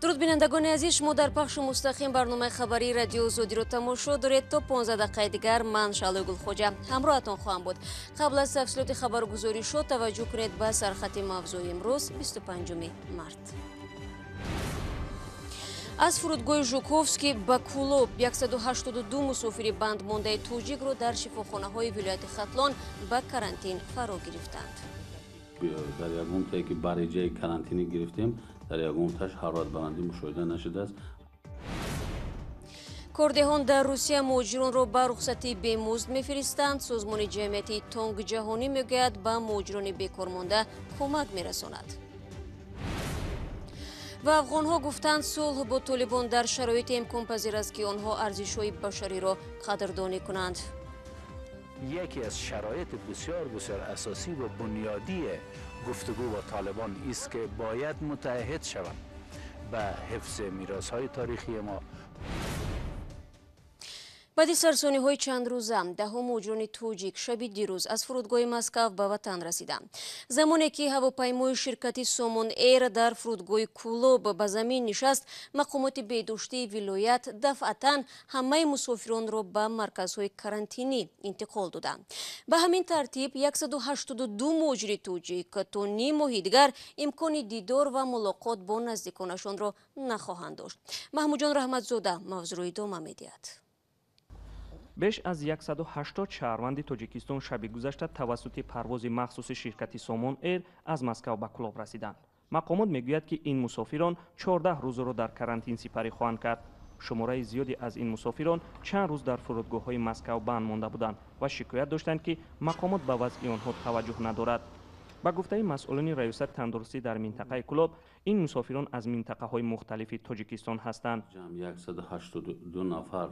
Дуруд, бинандагони азиз, шумо дар пахши мустақим барномаи хабарии Радиои Озодиро тамошо доред. То 15 дақиқаи дигар ман, Шаълои Гулхоҷа, ҳамроҳатон хоҳам буд. Қабл аз тафсилоти хабаргузоришҳо таваҷҷӯҳ кунед ба сархати мавзӯи имрӯз, 25 март. Аз фурудгоҳи Жуковский ба Кӯлоб 182 мусофири бандмондаи тоҷикро дар шифохонаҳои вилояти Хатлон ба карантин фаро гирифтанд. Дар ягонтае ки бариҷаи карантинӣ гирифтем, дар ягонташ ҳароратбаландӣ мушоҳида нашудааст. Кордеҳон дар Русия муҳоҷиронро ба рухсатии бемузд мефиристанд. Созмони ҷамъиятии Тонг ҷаҳонӣ мегӯяд, ба муҳоҷирони бекормонда кӯмак мерасонад. Ва афғонҳо гуфтанд, сулҳ бо толибон дар шароите имконпазир аст, ки онҳо арзишҳои башариро қадрдонӣ кунанд. یکی از شرایط بسیار بسیار اساسی و بنیادی گفتگو با طالبان است که باید متعهد شوند به حفظ میراث های تاریخی ما. Баъди сарсониҳои чандрӯза даҳо муҳоҷирони тоҷик шаби дирӯз аз фурудгоҳи Москав ба ватан расиданд. Замоне ки ҳавопаймои ширкати Сомон Эйр дар фурудгоҳи Кӯлоб ба замин нишаст, мақомоти беҳдоштии вилоят дафъатан ҳамаи мусофиронро ба марказҳои карантинӣ интиқол доданд. Ба ҳамин тартиб 182 муҳоҷири тоҷик то ним моҳи дигар имкони дидор ва мулоқот бо наздиконашонро нахоҳанд дошт. Маҳмудҷон Раҳматзода мавзӯъро идома медиҳад. Беш аз 180 шаҳрванди Тоҷикистон шаби гузашта тавассути парвози махсуси ширкати Сомон Эйр аз Москав ба Кӯлоб расиданд. Мақомот мегӯяд, ки ин мусофирон 14 рӯзро дар карантин сипарӣ хоҳанд кард. Шумораи зиёде аз ин мусофирон чанд рӯз дар фурудгоҳҳои Москав банд монда буданд ва шикоят доштанд, ки мақомот ба вазъи онҳо таваҷҷӯҳ надорад. Ба гуфтаи масъулони раёсати тандурустӣ дар минтақаи Кӯлоб, ин мусофирон аз минтақаҳои мухталифи Тоҷикистон ҳастанд. Ҷамъ 182 нафар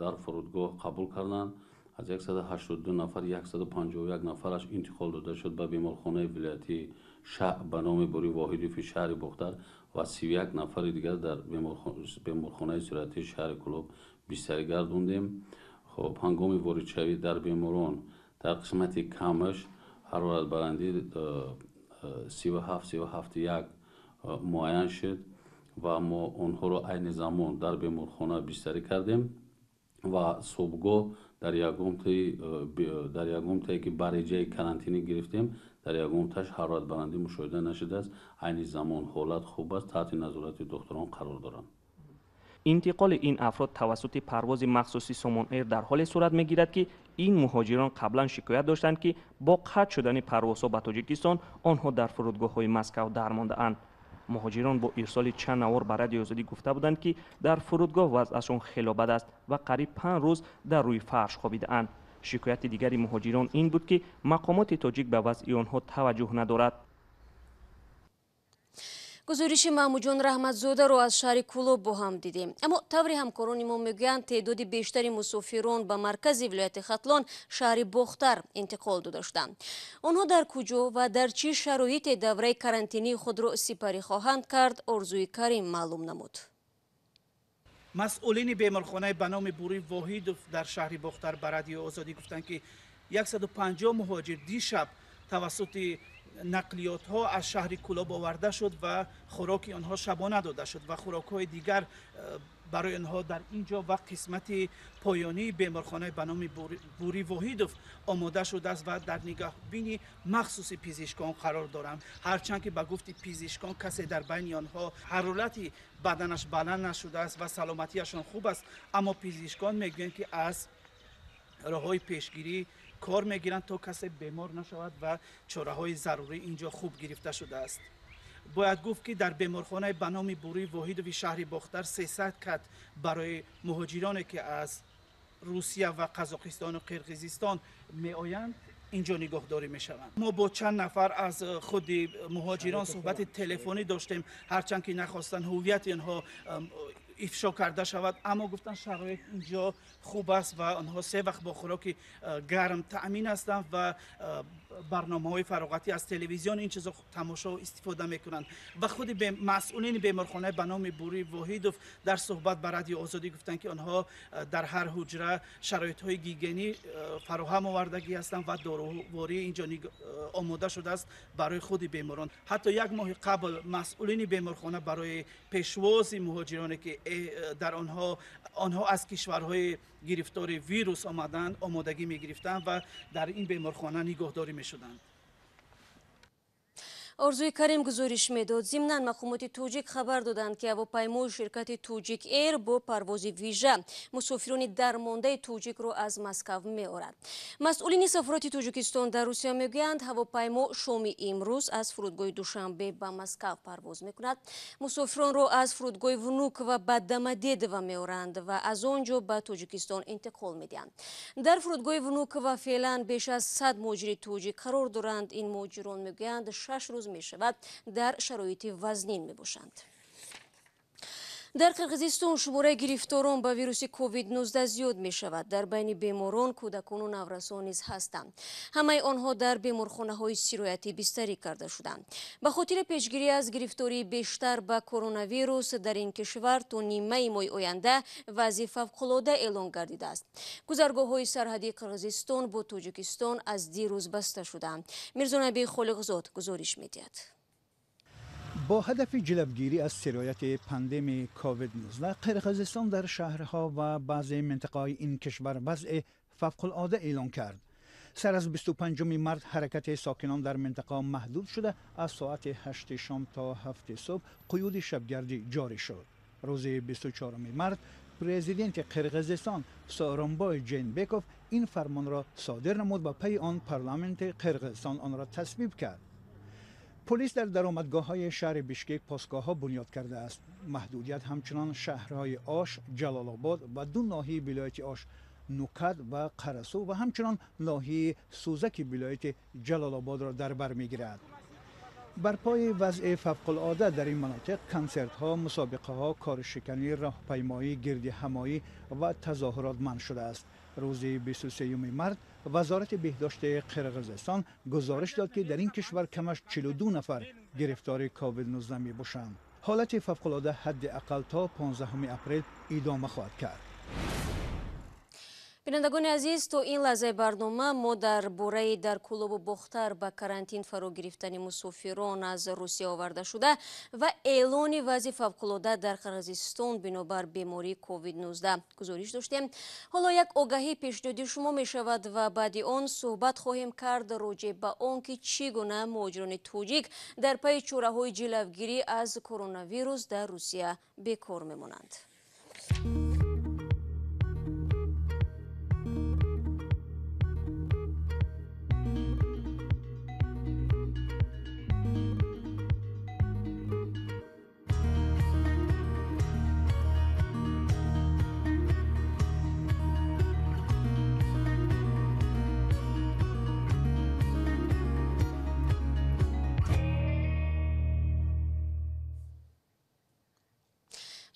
дар фурудгоҳ қабул карданд. Аз 182 нафар 151 нафараш интиқол дода шуд ба беморхонаи вилоятии ба номи Бори Воҳидови шаҳри Бохтар ва 31 нафари дигар дар беморхонаи сироятии шаҳри Кӯлоб бистарӣ гардондем. Хоб, ҳангоми воридшавӣ дар беморон дар қисмати камаш ҳароратбаландӣ 37, 37,1 муайян шуд ва мо онҳоро айни замон дар беморхона бистарӣ кардем ва субҳгоҳ дар ягонтае ки бариҷаи карантинӣ гирифтем, дар ягонташ ҳароратбаландӣ мушоҳида нашудааст. Айни замон ҳолат хуб аст, таҳти назорати духтурон қарор доранд. Интиқоли ин афрод тавассути парвози махсуси Сомон Эйр дар ҳоле сурат мегирад, ки ин муҳоҷирон қаблан шикоят доштанд, ки бо қатъ шудани парвозҳо ба Тоҷикистон онҳо дар фурудгоҳҳои Москав дармондаанд. Муҳоҷирон бо ирсоли чанд навор ба Радиои Озодӣ гуфта буданд, ки дар фурудгоҳ вазъашон хело бад аст ва қариб 5 рӯз дар рӯи фарш хобидаанд. Шикояти дигари муҳоҷирон ин буд, ки мақомоти тоҷик ба вазъи онҳо таваҷҷӯҳ надорад. Гузориши Маҳмудҷон Раҳматзодаро аз шаҳри Кӯлоб бо ҳам дидем. Аммо таври ҳамкорони мо мегӯянд, теъдоди бештари мусофирон ба маркази вилояти Хатлон, шаҳри Бохтар, интиқол дода шуданд. Онҳо дар куҷо ва дар чӣ шароите давраи карантинии худро сипарӣ хоҳанд кард, Орзуи Карим маълум намуд. Масъулини беморхонаи ба номи Бури Воҳидов дар шаҳри Бохтар ба Радиои Озодӣ гуфтанд, ки 150 муҳоҷир дишаб тавассути нақлиётҳо аз шаҳри Кӯлоб оварда шуд ва хӯроки онҳо шабона дода шуд ва хӯрокҳои дигар барои онҳо дар ин ҷо ва қисмати поёнии беморхонаи ба номи Бури Воҳидов омода шудааст ва дар нигаҳбини махсуси пизишкон қарор доранд. Ҳарчанд ки ба гуфти пизишкон касе дар байни онҳо ҳарорати баданаш баланд нашудааст ва саломатиашон хуб аст, аммо пизишкон мегӯянд, ки аз роҳҳои пешгирӣ кор мегиранд, то касе бемор нашавад ва чораҳои зарурӣ инҷо хуб гирифта шудааст. Бояд гуфт, ки дар беморхонаи ба номи Бури Воҳидови шаҳри Бохтар 300 кат барои муҳоҷироне, ки аз Русия ва Қазоқистону Қирғизистон меоянд, инҷо нигоҳдорӣ мешаванд. Мо бо чанд нафар аз худи муҳоҷирон суҳбати телефонӣ доштем, ҳарчанд ки нахостанд ҳуввияти онҳо ифшо карда шавад, аммо гуфтанд шароит инҷо хуб аст ва онҳо се вақт бо хӯроки гарм таъмин ҳастанд ва барномаҳои фароғатӣ аз телевизион ин чизо тамошо истифода мекунанд. Ва худи масъулини беморхона ба номи Бурӣ Воҳидов дар суҳбат ба Радио Озодӣ гуфтанд, ки онҳо дар ҳар ҳуҷра шароитҳои гигиенӣ фароҳам овардагӣ ҳастанд ва доруворӣ инҷо омода шудааст барои худи беморон. Ҳатто як моҳи қабл масъулини беморхона барои пешвози муҳоҷироне ки дар онҳо аз кишварҳои гирифтори вирус омаданд омодагӣ мегирифтанд ва дар ин беморхона нигаҳдорӣ мешуданд. Орзуи Карим гузориш медод. Зимнан мақомоти тоҷик хабар доданд, ки ҳавопаймои ширкати Тоҷик Эйр бо парвози вижа мусофирони дармондаи тоҷикро аз Москав меорад. Масъулини сафорати Тоҷикистон дар Русия мегӯянд, ҳавопаймо шоми имрӯз аз фурудгоҳи Душанбе ба Москав парвоз мекунад. Мусофиронро аз фурудгоҳи Внуково ба Домодедово меоранд ва аз он ҷо ба Тоҷикистон интиқол медиҳанд. Дар фурудгоҳи Внуково феълан беш аз 100 муҳоҷири тоҷик қарор доранд. Ин муҳоҷирон мегӯянд, 6 рӯз мешавад дар шароити вазнин мебошанд. Дар Қирғизистон шумораи гирифторон ба вируси COVID-19 зиёд мешавад. Дар байни беморон кӯдакону наврасон низ ҳастанд. Ҳамаи онҳо дар беморхонаҳои сироятӣ бистарӣ карда шуданд. Ба хотири пешгирӣ аз гирифтории бештар ба коронавирус дар ин кишвар то нимаи моҳи оянда вазъи фавқулода эълон гардидааст. Гузаргоҳҳои сарҳадии Қирғизистон бо Тоҷикистон аз дирӯз баста шуданд. Мирзонаби Холиқзод гузориш медиҳад. با هدف جلوگیری از سرایت پاندمی کووید 19 قرقیزستان در شهرها و بعضی منطقه‌های این کشور وضع فوق العاده اعلان کرد. سر از 25 مارس حرکت ساکنان در منطقه محدود شده، از ساعت 8 شام تا 7 صبح قیود شبگردی جاری شد. روز 24 مارس پرزیدنت قرقیزستان سورونبای جینبکوف این فرمان را صادر نمود و پی آن پارلمان قرقیزستان آن را تصویب کرد. پلیس در درآمدگاه‌های شهر بیشکک پاسگاه‌ها بنیاد کرده است. محدودیت همچنان شهرهای آش، جلال آباد و دو ناحیه ولایت آش، نوکد و قراسو و همچنان ناحیه سوزک ولایت جلال آباد را در بر می‌گیرد. بر پای وضع فوق العاده در این مناطق کنسرت‌ها، مسابقه‌ها، کارشکنی، راهپیمایی، گردهمایی و تظاهرات منع شده است. روز 23 مارس وزارت بهداشت قرقیزستان گزارش داد که در این کشور کمش 42 نفر گرفتار کووید 19 می باشند. حالت فوق العاده حداقل تا 15 اپریل ادامه خواهد کرد. Бинандагони азиз, то ин лаҳзаи барнома мо дар бораи дар Кӯлобу Бохтар ба карантин фаро гирифтани мусофирон аз Русия оварда шуда ва эълони вазъи фавқулода дар Қирғизистон бинобар бемории COVID-19 гузориш доштем. Ҳоло як огаҳӣ пешниҳоди шумо мешавад ва баъди он суҳбат хоҳем кард роҷеъ ба он ки чӣ гуна муҳоҷирони тоҷик дар пайи чораҳои ҷилавгирӣ аз коронавирус дар Русия бекор мемонанд.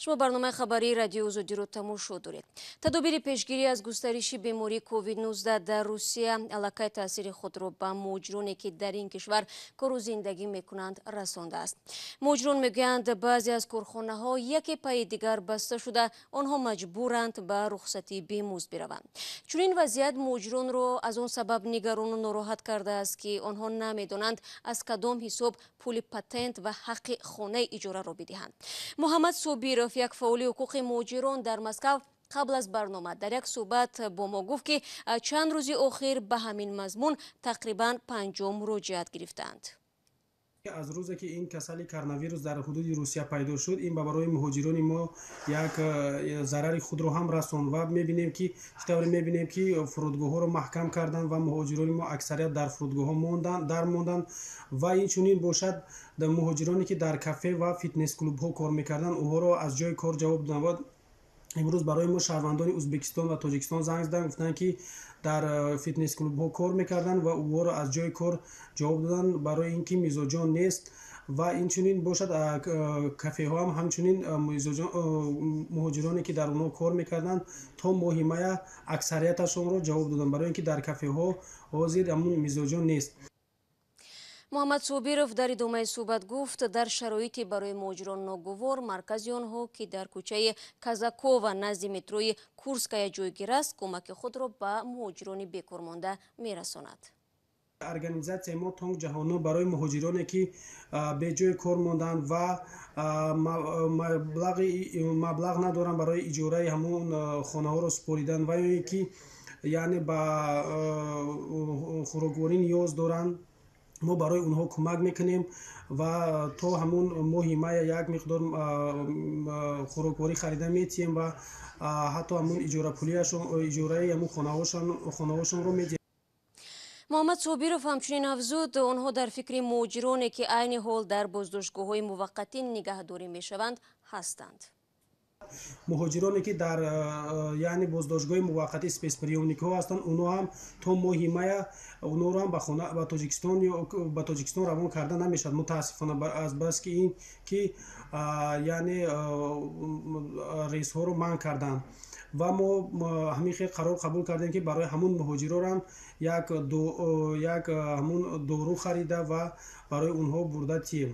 Шумо барномаи хабарии Радиои Озодиро тамошо доред. Тадобири пешгирӣ аз густариши бемории COVID-19 дар Русия аллакай таъсири худро ба муҳоҷироне ки дар ин кишвар кору зиндагӣ мекунанд расондааст. Муҳоҷирон мегӯянд, баъзе аз корхонаҳо яке пайи дигар баста шуда, онҳо маҷбуранд ба рухсатии бемузд бираванд. Чунин вазъият муҳоҷиронро аз он сабаб нигарону нороҳат кардааст, ки онҳо намедонанд аз кадом ҳисоб пули патент ва ҳаққи хонаи иҷораро бидиҳанд. Муҳаммад Собиров, як фаъоли ҳуқуқи муҳоҷирон дар Москав, қабл аз барнома дар як суҳбат бо мо гуфт, ки чанд рӯзи охир ба ҳамин мазмун тақрибан 50 муроҷиат гирифтаанд. Аз рӯзе ки ин касали коронавирус дар ҳудуди Русия пайдо шуд, ин ба барои муҳоҷирони мо як зарари худро ҳам расонд ва мебинем ки чӣ тавре мебинем ки фурудгоҳҳоро маҳкам карданд ва муҳоҷирони мо аксарият дар фурудгоҳҳо монданд ва инчунин бошад муҳоҷироне ки дар кафе ва фитнес-клубҳо кор мекарданд, онҳоро аз ҷои кор ҷавоб доданд. Имрӯз барои мо шаҳрвандони Ӯзбекистон ва Тоҷикистон занг заданд, гуфтанд ки дар фитнес-клубҳо кор мекарданд ва онҳоро аз ҷои кор ҷавоб доданд барои ин ки мизоҷон нест Ва инчунин бошад, кафеҳо ҳам ҳамчунин муҳоҷироне ки дар онҳо кор мекарданд, то моҳи мая аксарияташонро ҷавоб доданд, барои ин ки дар кафеҳо ҳозир ҳамун мизоҷон нест. Муҳаммад Собиров дар идомаи суҳбат гуфт, дар шароити барои муҳоҷирон ногувор маркази онҳо, ки дар кӯчаи Казакова назди метрои Курская ҷойгир аст, кӯмаки худро ба муҳоҷирони бекормонда мерасонад. Организатсияи мо Тонг ҷаҳонно барои муҳоҷироне ки беҷои кор монданд ва маблағ надоранд барои иҷораи ҳамон хонаҳоро супоридан ва ё ин ки яъне ба хӯрокворӣ ниёз доранд, мо барои онҳо кӯмак мекунем ва то ҳамон моҳи мая як миқдор хӯрокворӣ харида метиҳем ва ҳатто ҳамон иҷораи ҳамон хонаҳошонро медиҳем. Муҳаммад Собиров ҳамчунин афзуд, онҳо дар фикри муҳоҷироне ки айни ҳол дар боздоштгоҳҳои муваққатӣ нигаҳдорӣ мешаванд ҳастанд. Муҳоҷироне ки дар яъне боздоштгоҳи муваққатӣ спецприёмникҳо ҳастанд, онҳо ҳам то моҳи мая онҳоро ҳам ба Тоҷикистон ё ба Тоҷикистон равон карда намешавад, мутаассифона, аз бас ки ин ки яъне рейсҳоро манъ карданд. Ва мо ҳамин хел қарор қабул кардем, ки барои ҳамун муҳоҷирорам як ҳамун дору харида ва барои онҳо бурда тием.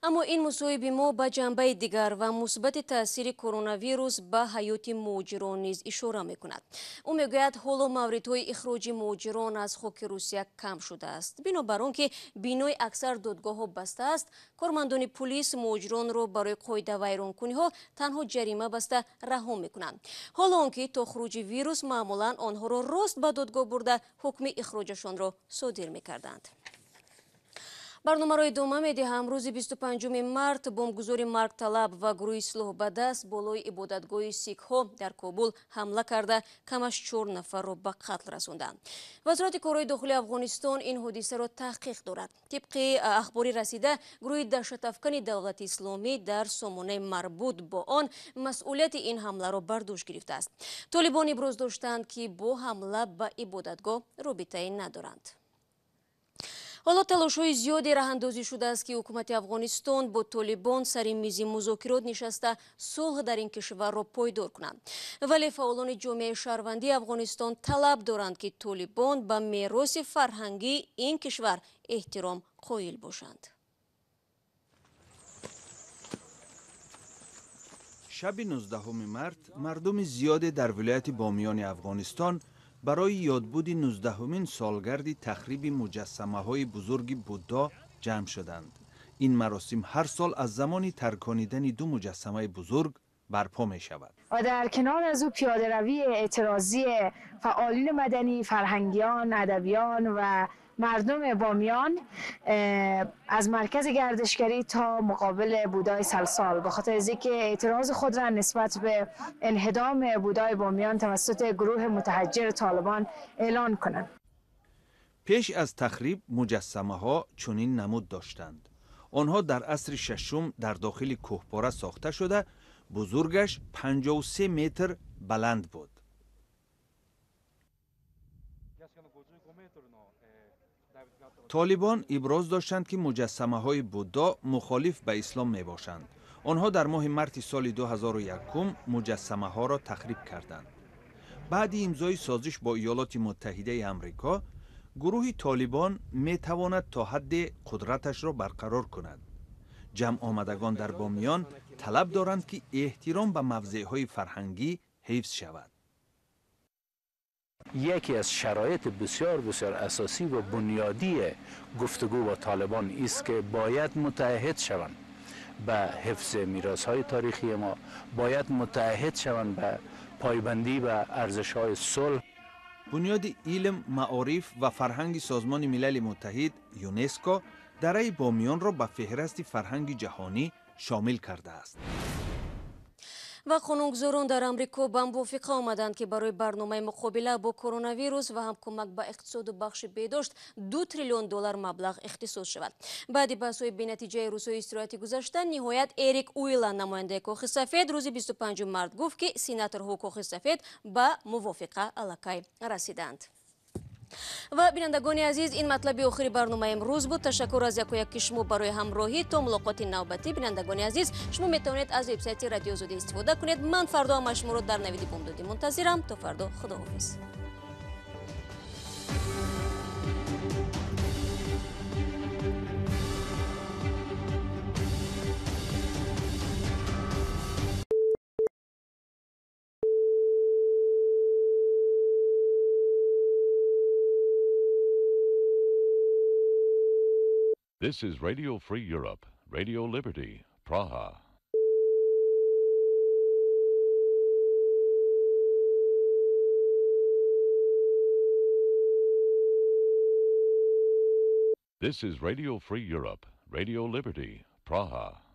Аммо ин мусоҳиби мо ба ҷанбаи дигар ва мусбати таъсири коронавирус ба ҳаёти муҳоҷирон низ ишора мекунад. Ӯ мегӯяд, ҳоло мавридҳои ихроҷи муҳоҷирон аз хоки Русия кам шудааст. Бинобар он ки бинои аксар додгоҳҳо баста аст, кормандони пулис муҳоҷиронро барои қоидавайронкуниҳо танҳо ҷарима баста раҳо мекунанд. Ҳоло он ки то хуруҷи вирус маъмулан онҳоро рост ба додгоҳ бурда ҳукми ихроҷашонро содир мекарданд. Барномаро идома медиҳам. Рӯзи 25 март бомбгузори маргталаб ва гурӯҳи силоҳ ба даст болои ибодатгоҳи сикҳо дар Кобул ҳамла карда, камаш 4 нафарро ба қатл расонданд. Вазорати корҳои дохилии Афғонистон ин ҳодисаро таҳқиқ дорад. Тибқи ахбори расида, гурӯҳи даҳшатафкани давлати исломӣ дар сомонаи марбут бо он масъулияти ин ҳамларо бар дӯш гирифтааст. Толибон иброз доштанд, ки бо ҳамла ба ибодатгоҳ робитае надоранд. Ҳоло талошҳои зиёде раҳандозӣ шудааст, ки ҳукумати Афғонистон бо толибон сари мизи музокирот нишаста сулҳ дар ин кишварро пойдор кунанд. Вале фаъолони ҷомеаи шаҳрвандии Афғонистон талаб доранд, ки толибон ба мероси фарҳангии ин кишвар эҳтиром қоил бошанд. Шаби 19 март мардуми зиёде дар вилояти Бомиёни Афғонистон барои ёдбуди 19-умин солгарди тахриби муҷассамаҳои бузурги Буддо ҷамъ шуданд. Ин маросим ҳар сол аз замони тарконидани ду муҷассамаи бузург барпо мешавад. و در کنار از او پیاده‌روی اعتراضی فعالین مدنی، فرهنگیان، ادبیان و مردم بامیان از مرکز گردشگری تا مقابل بودای سلسال به خاطر از اینکه اعتراض خود را نسبت به انهدام بودای بامیان توسط گروه متحجر طالبان اعلان کنند. پیش از تخریب مجسمه ها چنین نمود داشتند. آنها در عصر ششم در داخل کوهپاره ساخته شده، بزرگش 53 متر بلند بود. طالبان ابراز داشتند که مجسمه های بودا مخالف به اسلام می باشند. آنها در ماه مارت سال 2001 مجسمه ها را تخریب کردند. بعد امضای سازش با ایالات متحده امریکا، گروه طالبان می تواند تا حد قدرتش را برقرار کند. جمع آمدگان در بامیان طلب دارند که احترام به موضع های فرهنگی حفظ شود. یکی از شرایط بسیار بسیار اساسی و بنیادی گفتگو با طالبان است که باید متعهد شوند به حفظ میراث های تاریخی ما، باید متعهد شوند به پایبندی به ارزش های صلح. بنیاد علم، معارف و فرهنگ سازمان ملل متحد یونسکو دره بامیان را به فهرست فرهنگ جهانی شامل کرده است. Ва қонунгузорон дар Амрико ба мувофиқа омаданд, ки барои барномаи муқобила бо коронавирус ва ҳам кӯмак ба иқтисоду бахши беҳдошт 2 триллион доллар маблағ ихтисос шавад. Баъди баҳсҳои бенатиҷаи рӯзҳои истироҳати гузашта, ниҳоят Эрик Уилан, намояндаи Кохи Сафед, рӯзи 25 март гуфт, ки сенаторҳо Кохи Сафед ба мувофиқа аллакай расиданд. Ва бинандагони азиз, ин матлаби охири барномаи имрӯз буд. Ташаккур аз яку яки шумо барои ҳамроҳӣ. То мулоқоти навбатӣ, бинандагони азиз, шумо метавонед аз вебсайти Радиои Озодӣ истифода кунед. Ман фардо ҳама шуморо дар навиди бомдодӣ мунтазирам. То фардо, худоҳофиз. This is Radio Free Europe, Radio Liberty, Praha. This is Radio Free Europe, Radio Liberty, Praha.